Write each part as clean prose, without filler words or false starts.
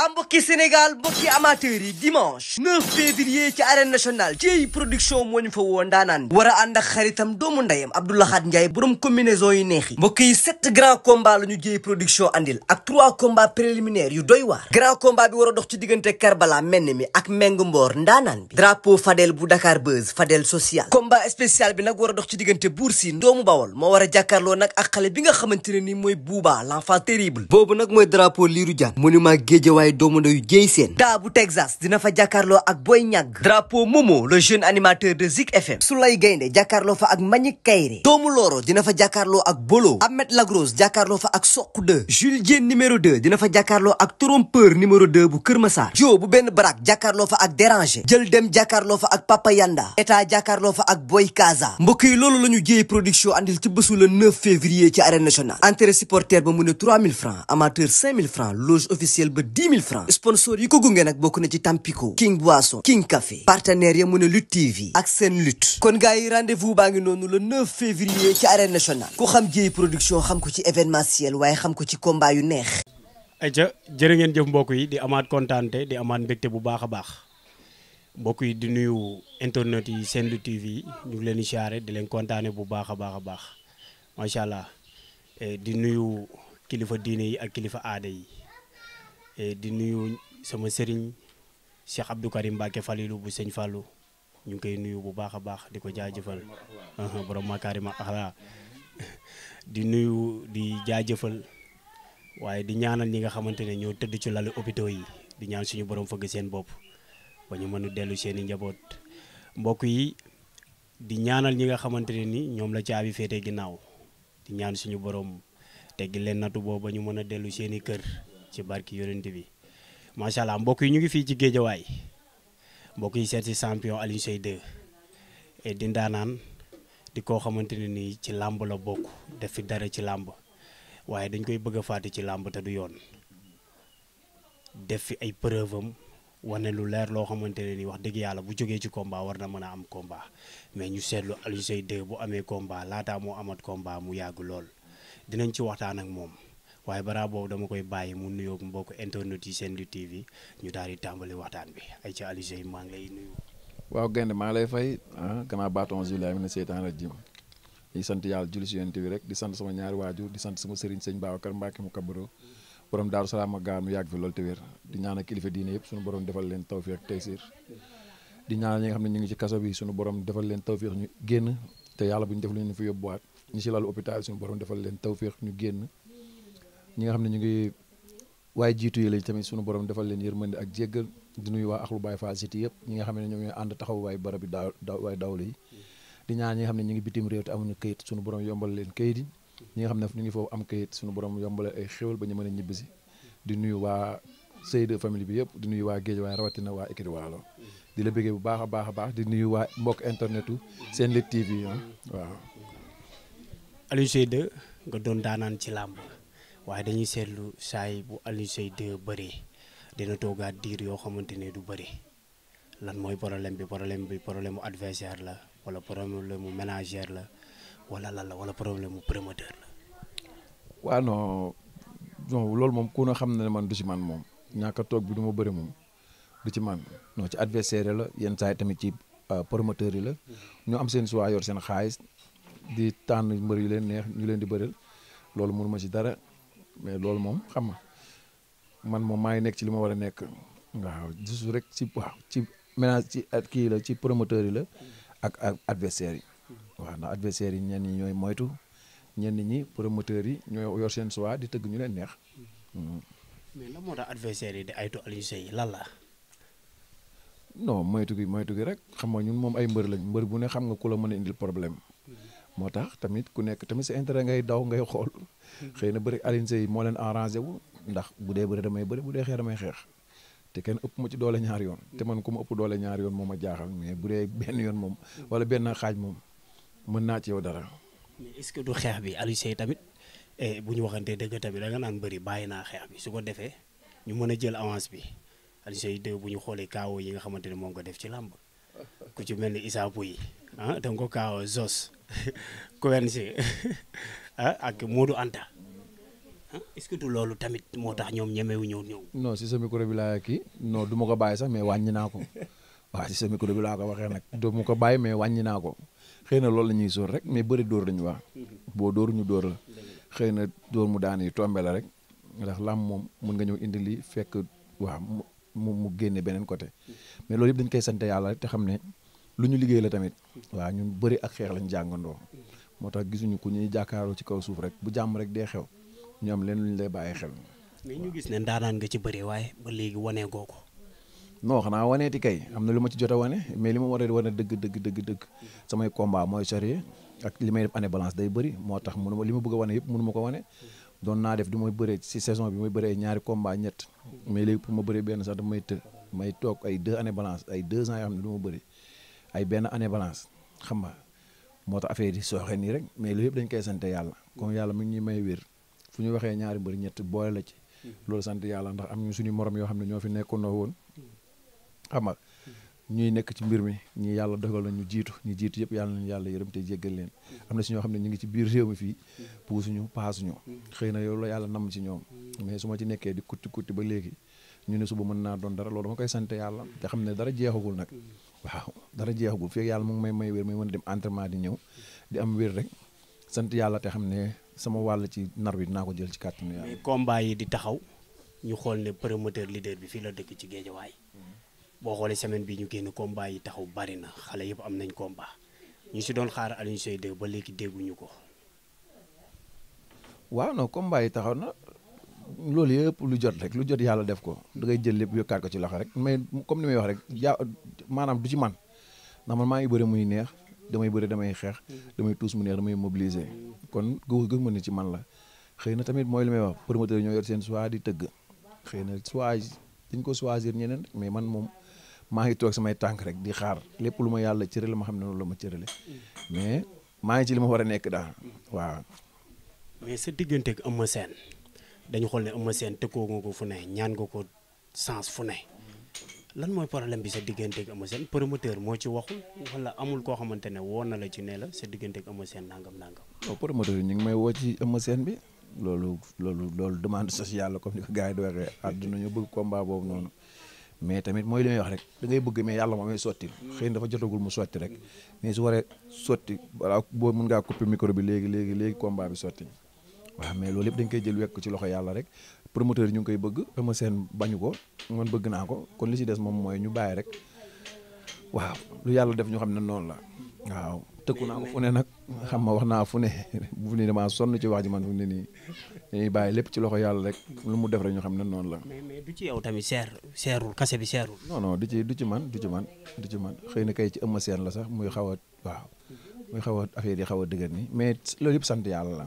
mbokki Sénégal mbokki amateurs yi dimanche 9 février ci arène nationale ci production moo ñu fa woo ndaanaan war a ànd ak xaritam doomu ndeyam Abdou Lahad Ndiaye borom combinaison yu neex yi mbokk yi 7 grands combats la ñu jëy production andil ak 3 combats préliminaires yu doy waar grand combat bi war a dox ci diggante Karbala menn mi ak Meng Mboor ndaanaan bi drapeau Fadel bu Dakar Buzz Fadel social combat spécial bi nag war a dox ci diggante Bour Sine doomu Bawol moo war a jàkkaarloo nag ak xale bi nga xamante ne ni mooy Bouba l'enfant terrible boobu nag mooy drapeau Lirou Diane monument waaye doomu ndeyu jéy seen daa bu Texas dina fa jàkkaarloo ak Boy Ñagg drapeau Momo le jeune animateur de Zik FM Soulay Gaynde jàkkaarloo fa ak Mbagnick Kaïré doomu Loro dina fa jàkkaarloo ak Bolo Ahmed Lagros jàkkaarloo fa ak Sokh 2 Jules Diène numéro 2 dina fa jàkkaarloo ak Trompeur numéro 2 bu Kër Massar Jo bu benn barak jàkkaarloo fa ak Déranger jël dem jàkkaarloo fa ak Papa Yanda état jàkkaarloo fa ak Boy Kaza mbokk yi loolu la ñu jéey production andil ci bésu le 9 février ci arène nationale entrée supporter ba mu ne 3000 francs amateur 5000 francs loge officielle ba 10 000 francs sponsor yi ko gunge nag bokk na ci Tampico King Boisson King Café partenaire ya mu ne Lutte TV ak seen lutte kon gars yi rendez-vous baa ngi noonu le 9 février ci arène nationale ku xam jéey production xam ko ci événementiel waaye xam ko ci combat yu neex ayca jërë ngeen jëf mbokk yi di amaat kontaante di amaat mbégte bu baax a baax mbokk yi di nuyu internet yi seen Lutte TV ñu ngi leen di siyaare di leen kontaane bu baax a baax a baax macha allah di nuyu kilifa diine yi ak kilifa aada yi di nuyu sama sëriñ Cheikh Abdou Karim Mbacké Falilou bu sëñ Fallou ñu ngi koy nuyu bu baax a baax di ko jaajëfal borom Makarima Axlaa di nuyu di jaajëfal waaye di ñaanal ñi nga xamante ne ñoo tëdd ci lalu hôpitaux yi di ñaan suñu borom fëgg seen bopp ba ñu mën a dellu seen i njaboot mbokk yi di ñaanal ñi nga xamante ne ni ñoom la caabi féete ginnaaw di ñaan suñu borom teggi leen nattu boobu ba ñu mën a dellu seen i kër ci barki yonent bi macha allah mbokk yi ñu ngi fii ci géejawaay mbokk yi seet si champion Alioune Seye 2 et di ndaanaan di koo xamante ne nii ci làmb la bokk def fi dara ci làmb waaye dañ koy bëgg a fàtte ci làmb te du yoon def fi ay preuve am wane lu leer loo xamante ne nii wax dëgg yàlla bu jógee ci combat war na mën a am combat mais ñu seetlu Alioune Seye 2 bu amee combat laataa moo amat combat mu yàgg lool dinañ ci waxtaan ak moom. waaye balaa boobu dama koy bàyyi mu nuyoog mbokk internet yi seen Lutte TV ñu daal di tàmbali waxtaan bi ay ci Alioune Seye maa ngi lay nuyu. waaw gaynde maa ngi lay fay gannaaw baatoon Jules mi ne seytaan rajim di sant yàlla julli si yonent bi rek di sant sama ñaari waajur di sant sama sëriñ sëñ Babacar Mbacké mu kabaro borom Daaru Salaam ak gaar mu yàgg fi loolu te wér di ñaanal kilifa diine yëpp suñu borom defal leen tawfiq ak taysir di ñaanal ñi nga xam ne ñu ngi ci kaso bi suñu borom defal leen tawfiq ñu génn te yàlla bu ñu def lu ñu fi yóbbuwaat ñi si lalu hôpital suñu borom defal leen tawfiq ñu génn ñi nga xam ne ñu ngi waaye jiitu yi lañ tamit sunu borom defal leen yërmande ak jéggal di nuyu waa Akhlu Baye Fall City yëpp ñi nga xam ne ñoom ñooy ànd taxaw waay barab bi waay dawlu yi di ñaan ñi nga xam ne ñu ngi bitim réew te amuñu kayit sunu borom yombal leen kayit yi ñi nga xam ne ñu ngi foofu am kayit sunu borom yombal ay xéwal ba ñu mën a ñibbisi di nuyu waa Seyde famille bi yëpp di nuyu waa Géej waaye rawatina waa Écurie Waalo di la bëggee bu baax a baax a baax di nuyu waa mbokk internetu seen Lutte TV waaw. Alioune Seye 2 nga doon daanaan ci làmb waaye dañuy seetlu saay bu Alioune Seye 2 bëree dina toogaat diir yoo xamante ne du bëri lan mooy problème bi problème mu adversaire la wala problème mu ménagère la wala lan la wala problème mu promoteur la. waaw non loolu moom ku na xam ne man du ci man moom ñàkk a toog bi du ma bëri moom du ci man non ci adversaire la yenn saa yi tamit ci promoteur yi la ñu am seen choix yor seen xaalis di tànn mbër yu leen neex ñu leen di bëril loolu mënu ma ci dara. mais loolu moom xam nga man moom maa ngi nekk ci li ma war a nekk waaw juste rek ci waaw ci ménage ci kii la ci promoteur yi la ak adversaire yi waaw ndax adversaire yi ñenn ñi ñooy moytu ñenn ñi promoteur yi ñooy yor seen choix di tëgg ñu leen neex. mais lan moo tax adversaire yi di aytu Alioune Seye lan la. non moytu gi rek xam nga ñun moom ay mbër lañ mbër bu ne xam nga ku la mën a indil problème. moo tax tamit ku nekk tamit sa intérêt ngay daw ngay xool xëy na bëri Alioune Seye moo leen arrangé wu ndax bu dee bëri damay bëri bu dee xeex damay xeex te kenn ëpp ma ci doole ñaari yoon te man ku ma ëpp doole ñaari yoon moom a jaaxal mais bu dee benn yoon moom wala benn xaaj moom mën naa ci yow dara. mais est-ce que du xeex bi Alioune Seye tamit bu ñu waxantee dëgg tamit da nga naan bëri bàyyi naa xeex bi su ko defee ñu mën a jël avance bi Alioune Seye 2 bu ñu xoolee kaawo yi nga xamante ne moom nga def ci làmb ku ci mel ni Issa Pouye da nga ko kaawo Zos. Kouense ak Modou Anta est-ce que du loolu tamit moo tax ñoom ñemewu ñëw. non si sa micro bi laa kii non du ma ko bàyyi sax mais wàññi naa ko waaw si sa micro bi laa ko waxee nag du ma ko bàyyi mais wàññi naa ko xëy na loolu la ñuy sóor rek mais bëri dóor lañu wax boo dóor ñu dóor la xëy na dóor mu daan yi tombe la rek ndax làmb moom mun nga ñëw indi li fekk waaw mu génne beneen côté mais loolu yëpp dañ koy sant yàlla rek te xam ne lu ñu liggéey la tamit waaw ñun bëri ak xeex lañ jàngandoo moo tax gisuñu ku ñuy jàkkaaroo ci kaw suuf rek bu jàmm rek dee xew ñu am leen lu ñu lay bàyyi xel. mais ñu gis ne ndaanaan nga ci bëree waaye ba léegi wane goo ko. non xanaa waneeti kay am na lu ma ci jot a wane mais li ma war a wane dëgg samay combat mooy sérieux ak li may def année balance day bëri moo tax mënuma li ma bëgg a wane yëpp mënu ma ko wane doon naa def du may bëree si saison bi may bëree ñaari combat ñett mais léegi pour ma bëree benn sax damay may toog ay 2 années balance ay 2 ans yoo xam ne du ma bëri ay benn année balance xam nga moo tax affaire yi sooxe nii rek mais loolu yëpp dañ koy sant yàlla comme yàlla mi ngi ñuy may wér fu ñu waxee ñaari mbër ñett boole la ci loolu sant yàlla ndax am ñu suñu morom yoo xam ne ñoo fi nekkandoo woon xam nga ñuy nekk ci mbir mi ñi yàlla dogal na ñu jiitu yëpp yàlla nañu yàlla yërëm te jéggal leen am na si ñoo xam ne ñu ngi ci biir réew mi fii puusuñu paasuñu xëy na yow la yàlla nam ci ñoom mais su ma ci nekkee di kutti ba léegi ñu ne suba mën naa doon dara loolu dama koy sant yàlla te xam ne dara jeexagul nag waaw dara jeexagul fekk yàlla mu ngi may wér may mën a dem entraînement di ñëw di am wér rek sant yàlla te xam ne sama wàll ci nar bi dinaa ko jël ci kàttanu yàlla. mais combat yi di taxaw ñu xool ne promoteur leader bi fii la dëkk ci Géejawaay boo xoolee semaine bi ñu génn combat yi taxaw bari na xale yëpp am nañ combat ñu si doon xaar Alioune Seye 2 ba léegi dégguñu ko. waaw non combat yi taxaw na loolu yëpp lu jot yàlla def ko da ngay jël lépp yokkaat ko ci loxo rek mais comme ni may wax rek maanaam du ci man ndax man maa ngi bëri muy neex damay bëri damay xeex damay tuus mu neex damay mobiliser kon gëg ma ni ci man la xëy na tamit mooy li may wax promoteur ñoo yor seen choix di tëgg xëy na choix dañ ko choisir ñeneen mais man moom maa ngi toog samay tànk rek di xaar lépp lu ma yàlla cërale ma xam ne noonu la ma cërale mais maa ngi ci li ma war a nekk daal waaw. mais sa diggante ak Eumeu Sène dañu xool ne Eumeu Sène tëkkoo nga ko fu ne ñaan nga ko sens fu ne lan mooy problème bi sa diggante ak Eumeu Sène promoteur moo ci waxul wala amul koo xamante ne woon na la ci ne la sa diggante ak Eumeu Sène nangam. non promoteur yi ñu ngi may woo ci Eumeu Sène bi loolu demande sociale la comme ni ko gars yi di waxee àdduna ñu bëgg combat boobu noonu mais tamit mooy li may wax rek da ngay bëgg mais yàlla moom may sotti xëy na dafa jotagul mu sotti rek mais su waree sotti voilà boo mën ngaa couper micro bi léegi combat bi sotti waaw mais loolu yëpp dañ koy jël wekk ci loxo yàlla rek promoteur yi ñu ngi koy bëgg Eumeu Sène bañu ko man bëgg naa ko kon li ci des moom mooy ñu bàyyi rek waaw lu yàlla def ñu xam ne noonu la waaw tëkku naa ko fu ne nag xam ma wax naa fu ne bu ne damaa sonn ci wax ji man fu ne nii dañuy bàyyi lépp ci loxo yàlla rek lu mu def rek ñu xam ne noonu la. mais du ci yow tamit seerul kase bi seerul. non du ci man xëy na kay ci Eumeu Sène la sax muy xaw a waaw muy xaw a affaire yi xaw a dëgër nii mais loolu yëpp sant yàlla la.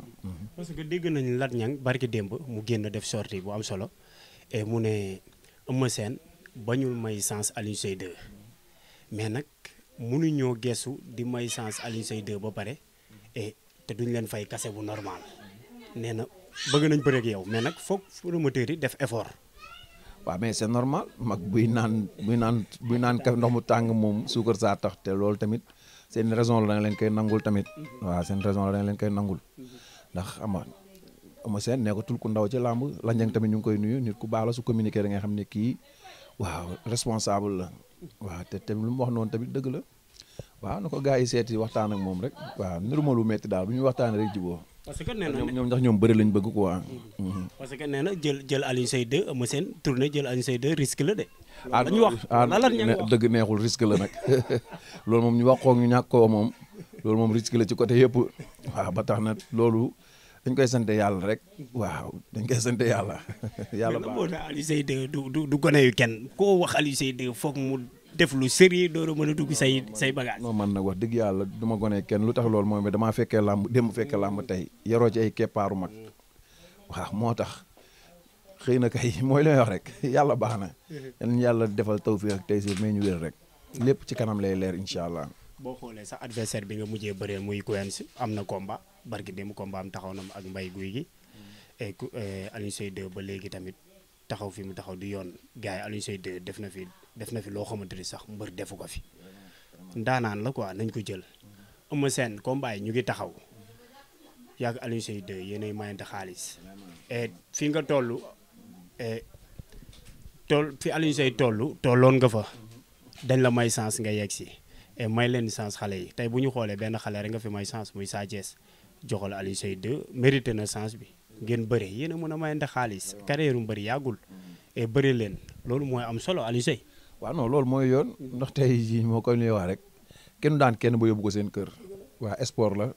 parce que dégg nañu Lat Niang barki démb mu génn def sortie bu am solo et mu ne Eumeu Sène bañul may sens Alioune Seye 2 mais nag mënuñoo gestu di may sens Alioune Seye 2 ba pare et te duñ leen fay kase bu normal nee na bëgg nañ bëre ak yow mais nag foog promoteur yi def effort. waaw mais c'est normal mag buy naan ka ndox mu tàng moom suukar saa tax te loolu tamit seen raison la da nga leen koy nangul tamit waaw seen raison la da nga leen koy nangul ndax ama Eumeu Sène nekkatul ku ndaw ci làmb Lat Niang tamit ñu ngi koy nuyu nit ku baax la su communiquer da nga xam ne kii waaw responsable la waaw te tamit lu mu wax noonu tamit dëgg la waaw na ko gars yi seeti waxtaan ak moom rek waaw niruma lu metti daal bu ñu waxtaanee rek jubóo. parce que nee na ñoom ndax ñoom bëri lañ bëgg quoi. parce que nee na jël Alioune Seye 2 Eumeu Sène tourné jël Alioune Seye 2 risque la de. ah dañu wax dëgg neexul risque la nag loolu moom ñu wax ko ñu ñàkk koo moom loolu moom risque la ci côté yëpp waaw ba tax na loolu dañ koy sant yàlla rek waaw dañ koy sant yàlla. yàlla baax moo tax Alioune Seye 2 du gone yu kenn koo wax Alioune Seye 2 foog mu def lu sérieux door a mën a dugg say bagage. non man nag wax dëgg yàlla du ma gone kenn lu tax loolu mooy damaa fekkee làmb démb fekkee làmb tey yaroo ci ay keppaaru mag waaw moo tax xëy na kay mooy li may wax rek yàlla baax na. yàlla defal tawfiq ak taysiir mais ñu wér rek lépp ci kanam lay leer incha allah. boo xoolee sax adversaire bi nga mujjee bëree muy Quench am na combat barki démb combat am taxaw na ak Mbaye Guy gi et Alioune Seye 2 ba léegi tamit taxaw fi mu taxaw di yoon gars yi Alioune Seye 2 def na fi loo xamante ni sax mbër defu ko fi ndaanaan la quoi nañ ko jël. Eumeu Sène combat yi ñu ngi taxaw yàgg Alioune Seye 2 yéenay mayante xaalis et fi nga toll fi Alioune Seye tolloon nga fa dañ la may chance nga yegg si et may leen chance xale yi tey bu ñu xoolee benn xale rek nga fi may chance muy Sa Thiès joxal Alioune Seye 2 mérité na chance bi ngeen bëre yéen a mën a mayante xaalis carrière mu bëri yàggul et bëri leen loolu mooy am solo Alioune Seye. waaw non loolu mooy yoon ndax tey jii moo koy nuy wax rek kenn daan kenn ba yóbbu ko seen kër waa sport la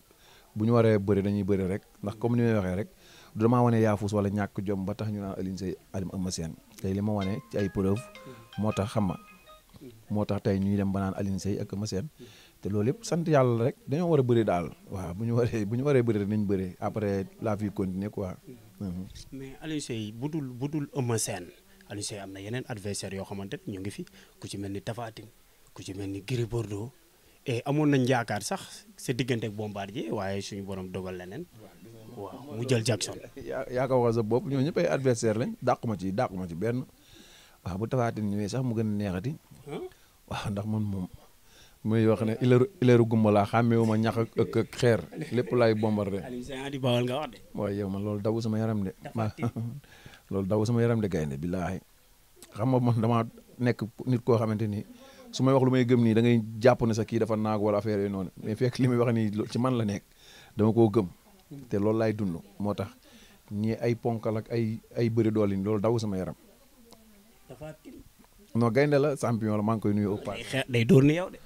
bu ñu waree bëri dañuy bëri rek ndax comme ni may waxee rek du damaa wane yaafus wala ñàkk jom ba tax ñu naan Alioune Seye Eumeu Sène tey li ma wane ci ay preuve moo tax xam nga moo tax tey ñuy dem ba naan Alioune Seye ak Eumeu Sène te loolu yëpp sant yàlla rek dañoo war a bëri daal waaw bu ñu waree bëri rek nañ bëri après la vie continue quoi. mais Alioune Seye budul Eumeu Sène Alioune Seye am na yeneen adversaire yoo xamante ne ñu ngi fi ku ci mel ni Tapha Tine ku ci mel ni Gris Bordeaux et amoon nañ yaakaar sax sa diggante ak Bombardier waaye suñu borom dogal leneen waaw mu jël Jackson. yaa ko wax sa bopp ñoo ñëpp ay adversaire lañ dàqu ma ci benn waaw bu Tapha Tine ñëwee sax mu gën a neexati waaw ndax man moom muy wax ne ileeru gumba laa xàmmeewu ma ñax ak xeer lépp laay bombardé. Alioune Seye di bawal nga wax de. waaye yow man loolu daw sama yaram de loolu daw sama yaram de gaynde billaahi xam nga man dama nekk nit koo xamante ni su may wax lu may gëm nii da ngay jàpp ne sa kii dafa naag wala affaire yooyu noonu mais fekk li muy wax nii ci man la nekk dama koo gëm te loolu laay dund moo tax ñii ay ponkal ak ay bëri doole yi loolu daw sama yaram non gaynde la champion la maa ngi koy nuyu au passage. day dóor ni yow de.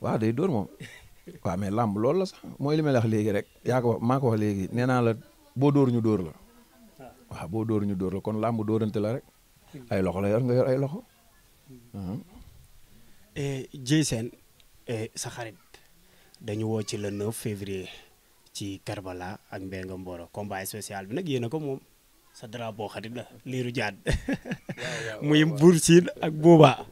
waaw day dóor moom waaw mais làmb loolu la sax mooy li may wax léegi rek maa ko wax léegi nee naa la boo dóor ñu dóor la waaw boo dóor ñu dóor la kon làmb dóorante la rek ay loxo la yor nga yor ay loxo. Dieye Sène sa xarit dañu woo ci le 9 février ci Karbala ak Mbengue Mboro combat spécial bi nag yéen a ko moom sa drapeau xarit la liiru jaad muy Bour Sine ak Booba.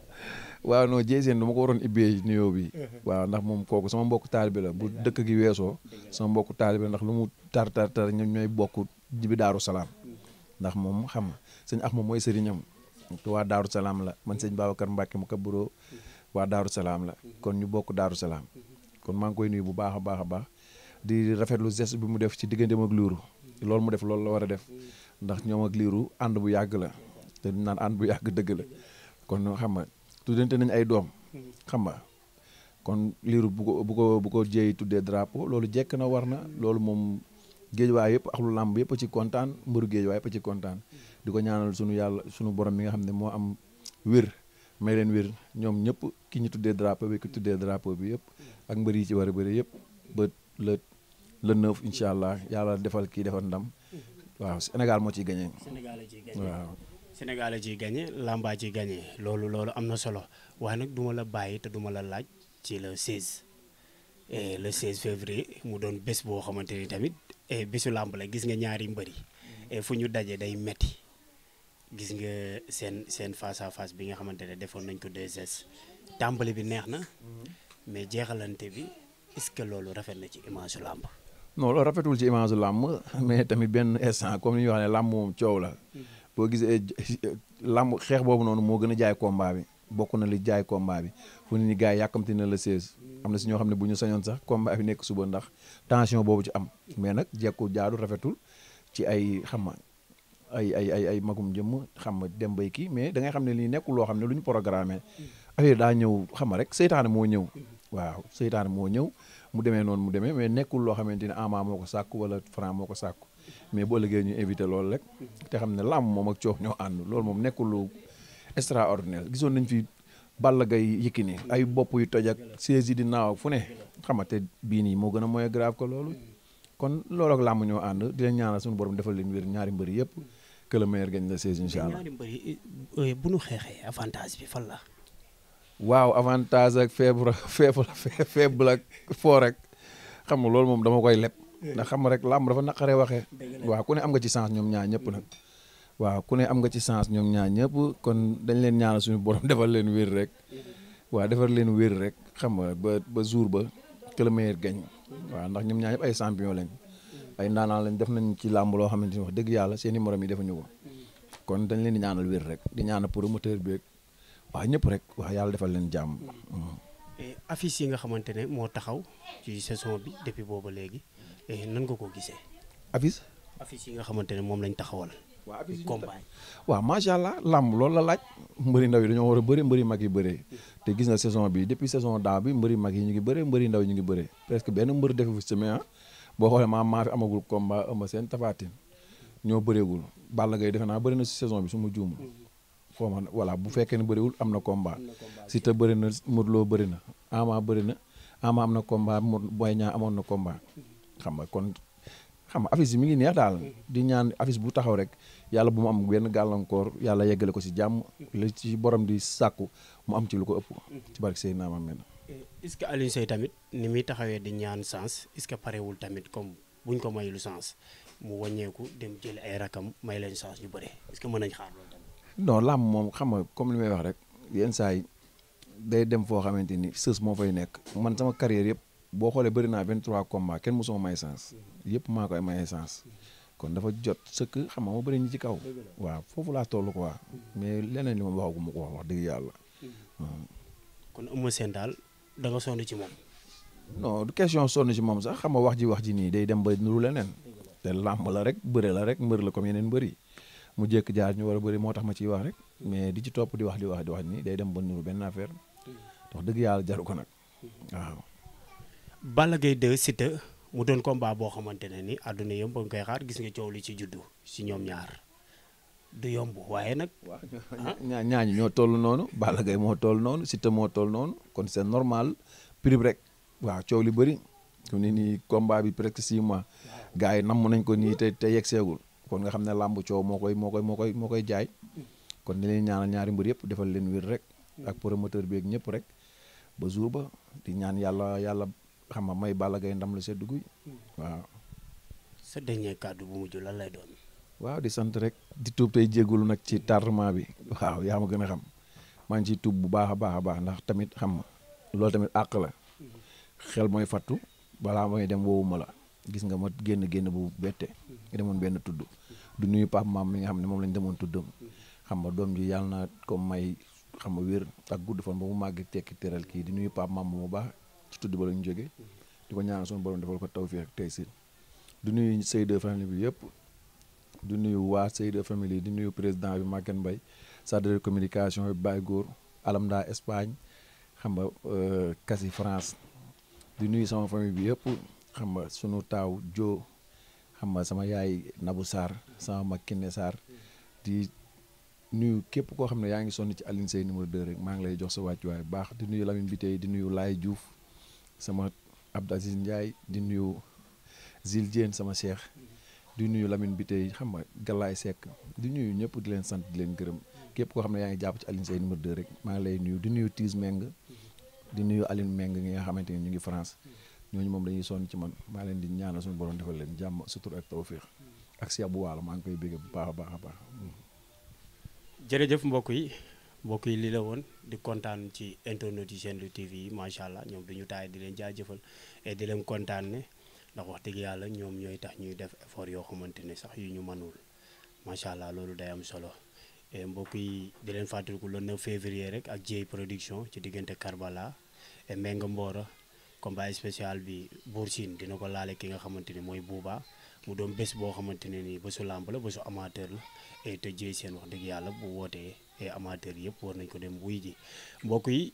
waaw non Dieye Sène dama ko waroon ibbee nuyoo bi waaw ndax moom kooku sama mbokku taalibe la bu dëkk gi weesoo sama mbokku taalibe la ndax lu mu tar ñoom ñooy bokk jibi Daaru Salaam ndax moom xam nga sëñ Axma mooy sëriñam te waa Daaru Salaam la man sëñ Babacar Mbacke mu kaburo waa Daaru Salaam la kon ñu bokk Daaru Salaam kon maa ngi koy nuyu bu baax a baax di rafetlu geste bi mu def ci digganteem ak liiru loolu mu def loolu la war a def ndax ñoom ak liiru ànd bu yàgg la te ñu naan ànd bu yàgg dëgg la kon xam nga tuddante nañ ay doom xam nga kon liiru bu ko jéey tuddee drapeau loolu jekk na war na loolu moom géejwaay yëpp ak lu làmb yëpp a ci kontaan mbëru géejwaay yëpp a ci kontaan di ko ñaanal sunu borom mi nga xam ne moo am wér may leen wér ñoom ñëpp ki ñu tuddee drapeau bi ki tuddee drapeau bi yëpp ak mbër yi ci war a bëri yëpp ba le 9 incha allah yàlla defal kii defal ndam waaw Sénégal moo ciy gagné. waaw. Sénégal a ciy gagné làmbaa ciy gagné loolu am na solo waaye nag duma la bàyyi te duma la laaj ci le 16 et le 16 février mu doon bés boo xamante ni tamit bésu làmb la gis nga ñaari mbëri et fu ñu daje day metti gis nga seen face à face bi nga xamante ne defoon nañ ko 2S tàmbali bi neex na mais jeexalante bi est-ce que loolu rafet na ci image làmb. non loolu rafetul ci image làmb mais tamit benn instant comme ni ñuy wax ne làmb moom coow la boo gisee làmb xeex boobu noonu moo gën a jaay combat bi bokk na li jaay combat bi fu ni gars yi yàkkamti na la 16 am na si ñoo xam ne bu ñu sañoon sax combat bi nekk suba ndax tension boobu ci am mais nag jekku jaadu rafetul ci ay xam nga ay magum jëmm xam nga dem bay kii mais da ngay xam ne lii nekkul loo xam ne lu ñu programmé affaire daa ñëw xam nga rek seytaane moo ñëw waaw seytaane moo ñëw mu demee noonu mu demee mais nekkul loo xamante ne Ama moo ko sàkku wala Franc moo ko sàkku mais bu ëllëgee ñu invité loolu rek te xam ne làmb moom ak coow ñoo ànd loolu moom nekkul lu extraordinaire gisoon nañ fi Balla Gaye Yékini ay bopp yu toj ak siège yi di naaw ak fu ne xam nga te bii nii moo gën a mooy grave ko loolu kon loolu ak làmb ñoo ànd di leen ñaanal suñu borom defal leen wér ñaari mbëri yëpp que le meilleur gagne la 16 incha allah. ñaari mbëri bu ñu xeexee avantage bi fan la. waaw avantage ak faible ak fort rek xam nga loolu moom dama koy leb ndax xam nga rek làmb dafa naqaree waxee waaw ku ne am nga ci chance ñoom ñaar ñëpp nag waaw ku ne am nga ci chance ñoom ñaar ñëpp kon dañ leen ñaanal suñu borom defal leen wér rek waaw defal leen wér rek xam nga ba jour ba que le meilleur gagne waaw ndax ñoom ñaar ñëpp ay champion lañ ay ndaanaan lañ def nañ ci làmb loo xamante ni wax dëgg yàlla seen i morom yi defuñu ko kon dañ leen di ñaanal wér rek di ñaanal promoteur bi waaw ñëpp rek wax yàlla defal leen jàmm. affiche yi nga xamante ne moo taxaw ci saison bi depuis booba léegi nan nga ko gisee. affiche. affiche yi nga xamante ne moom lañ taxawal. waaw affiche combat. waaw macha allah làmb loolu la laaj mbëri ndaw yi dañoo war a bëri mbëri mag yi bëree te gis nga saison bi depuis saison daaw bi mbëri mag yi ñu ngi bëree mbëri ndaw yi ñu ngi bëree presque benn mbër defu fi semaine boo xoolee maa fi amagul combat Eumeu Sène Tapha Tine ñoo bëreegul Balla Gaye defe naa bëri na si saison bi su ma juumul foo ma voilà bu fekkee ne bëriwul am na combat Siteu bëri na Modou Lo bëri na Ama bëri na Ama am na combat Boy Niang amoon na combat xam nga kon xam nga affiche bi mi ngi neex daal di ñaan affiche bu taxaw rek yàlla bu mu am benn gàllankoor yàlla yeggale ko si jàmm li ci borom di sàkku mu am ci lu ko ëpp ci barke Seydina Muhammad. est-ce que Alioune Seye tamit ni muy taxawee di ñaan sens est-ce que parewul tamit comme buñ ko mayul sens mu wàññeeku dem jëli ay rakam may leen sens ñu bëre est-ce que mën nañ xaar loolu tamit. non làmb moom xam nga comme li may wax rek yenn saa yi day dem foo xamante ni sës moo fay nekk man sama carrière yëpp boo xoolee bëri naa 23 combats kenn mosuma may sens yëpp maa koy may sens kon dafa jot sëkk xam nga ma bëri ñi ci kaw waaw foofu laa toll quoi mais leneen li ma waxaguma ko wax dëgg yàlla. kon Eumeu Sène daal da nga sonn ci moom. non du question sonn ci moom sax xam nga wax ji nii day dem ba nuru leneen te làmb la rek bëre la rek mbër la comme yeneen mbër yi mu jékk jaar ñu war a bëri moo tax ma ciy wax rek mais di ci topp di wax nii day dem ba nuru benn affaire wax dëgg yàlla jaru ko nag waaw. Balla Gaye 2 Siteu mu doon combat boo xamante ne ni àdduna yëpp ba nga koy xaar gis nga coow li ci juddu si ñoom ñaar du yomb waaye nag. waaw ñaañu ñoo toll noonu Balla Gaye moo toll noonu Siteu moo toll noonu kon c'est normal prix rek waaw coow li bëri ku ni nii combat bi presque 6 mois gars yi namm nañ ko nii te yegg seegul kon nga xam ne làmb coow moo koy jaay kon ni leen ñaanal ñaari mbër yëpp defal leen wér rek ak promoteur bi ak ñëpp rek ba jour ba di ñaan yàlla xam nga may Balla Gaye ndam la sedd guy waaw. sa dernier kàddu bu mujj lan lay doon. waaw di sant rek di tuub tey jégalu nag ci tardement bi waaw yaa ma gën a xam maa ngi ciy tuub bu baax a baax ndax tamit xam nga loolu tamit àq la xel mooy fattu balaa may dem woowu ma la gis nga ma génn bu bette nga demoon benn tudd du nuyu Pape Maam mi nga xam ne moom lañ demoon tuddam xam nga doom ji yàlla na ko may xam nga wér ak gudd fan ba mu màgg tekki teral kii di nuyu Pape Maam bu baax ci tudd ba la ñu jógee di ko ñaanal suñu borom defal ko tawfiq ak taysiir du nuyu Seydou famille bi yëpp du nuyu waa Seydou famille di nuyu président bi Maguette Mbaye chargé de communication bi Baye Góor Alamda Espagne xam nga Kassi France di nuyu sama famille bi yëpp xam nga sunu taaw Jo xam nga sama yaay Nabou Sarr sama mag Kiné Sarr di nuyu képp koo xam ne yaa ngi sonn ci Alioune Seye numéro 2 rek maa ngi lay jox sa wàccuwaay baax di nuyu Lamine Biteye di nuyu Laye Diouf sama Abdou Aziz Ndiaye di nuyu Zil Diène sama cheikh di nuyu Lamine Biteye xam nga Galaye Seck di nuyu ñëpp di leen sant di leen gërëm képp koo xam ne yaa ngi jàpp ci Alioune Seye numéro 2 rek maa ngi lay nuyu di nuyu Tiis Meng di nuyu Aline Meng ñi nga xamante ni ñu ngi France ñooñu moom dañuy sonn ci man maa leen di ñaanal suñu borom defal leen jàmm sutur ak tawfiq ak Cheikh bu waalo maa ngi koy bégg bu baax a baax. jërëjëf mbokk yi lii la woon di kontaan ci internet yi Sen Lutte TV yi macha allah ñoom duñu taay di leen jaajëfal et di leen kontaan ne ndax wax dëgg yàlla ñoom ñooy tax ñuy def effort yoo xamante ne sax yu ñu mënul macha allah loolu day am solo et mbokk yi di leen fàttaliku le 9 février rek ak Dieye production ci diggante Karbala et Mbengue Mbora combat spécial bi Bour Sine dina ko laale ki nga xamante ni mooy Bouba mu doon bés boo xamante ne nii bésu làmb la bésu amateur la et te Dieye seen wax dëgg yàlla bu wootee et amateur yëpp war nañ ko dem wuy ji mbokk yi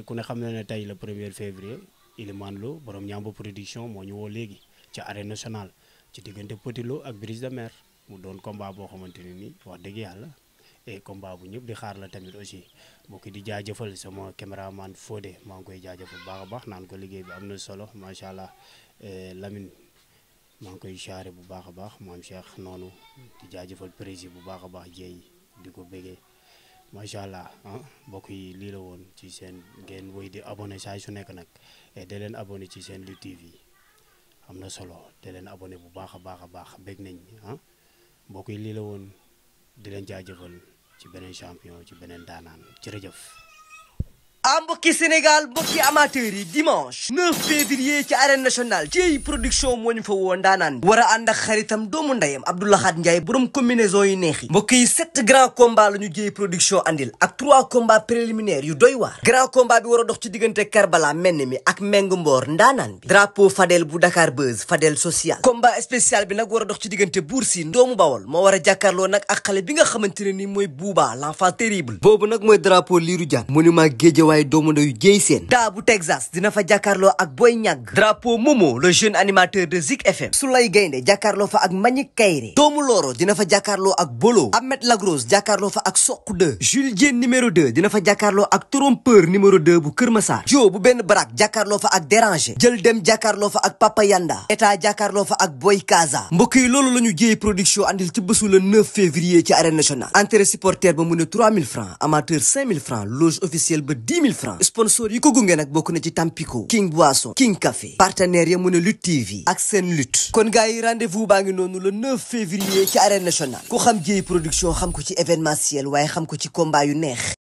ku ne xam na ne tey le 1er février Ilimane Lo borom Ñambo production moo ñu woo léegi ci arène nationale ci diggante Petit Lo ak Brise de Mer mu doon combat boo xamante ne nii wax dëgg yàlla et combat bu ñëpp di xaar la tamit aussi mbokk di jaajëfal sama caméraman Fodé maa ngi koy jaajëfal baax a baax naan ko liggéey bi am na solo macha allah Lamine maa ngi koy charré bu baax a baax maam Cheikh noonu di jaajëfal président bu baax a baax Dieye di ko bëggee macha allah mbokk yi lii la woon ci seen ngeen woy di abonné saa su nekk nag et da leen abonné ci Sen Lutte TV am na solo da leen abonné bu baax a baax bëgg nañ mbokk yi lii la woon di leen jaajëfal ci beneen champion ci beneen daanaan jërëjëf. mbokki Sénégal mbokki amateurs yi dimanche 9 février ci arène nationale Dieye production moo ñu fa woo ndaanaan war a ànd ak xaritam doomu ndeyam Abdou Lahad Ndiaye borom combinaison yu neex yi mbokk yi 7 grands combats la ñu Dieye production andil ak 3 combats préliminaires yu doy waar grand combat bi war a dox ci diggante Karbala menn mi ak Meng Mboor ndaanaan bi drapeau Fadel bu Dakar Buzz Fadel social combat spécial bi nag war a dox ci diggante Bour Sine doomu Bawol moo war a jàkkaarloo nag ak xale bi nga xamante ne ni mooy Bouba l'enfant terrible boobu nag mooy drapeau Lirou Diane monument Guédiawaye doomu ndeyu Dieye Sène daa bu Texas dina fa jàkkaarloo ak Boy Niang drapeau Momo le jeune animateur de Zik FM Soulay Gaynde jàkkaarloo fa ak Manick Kayré doomu Loro dina fa jàkkaarloo ak Bolo Ahmed Lagros jàkkaarloo fa ak Sokh 2 Jules Diène numéro 2 dina fa jàkkaarloo ak Trompeur numéro 2 bu Kër Massar Jo bu benn barak jàkkaarloo fa ak Déranger jël dem jàkkaarloo fa ak Papa Yanda état jàkkaarloo fa ak Boy Kaza mbokk yi loolu la ñu Dieye production andil ci bésu le 9 février ci arène nationale entrée supporter ba mu ne 3000 francs amateur 5000 francs loge officielle ba 10 000 francs sponsor yi ko gunge nag bokk na ci Tampico King Boisson King Café partenaire ya mu ne Lutte TV ak seen lutte kon gars yi rendez-vous baa ngi noonu le 9 février ci arène nationale ku xam Dieye production xam ko ci événementiel waaye xam ko ci combat yu neex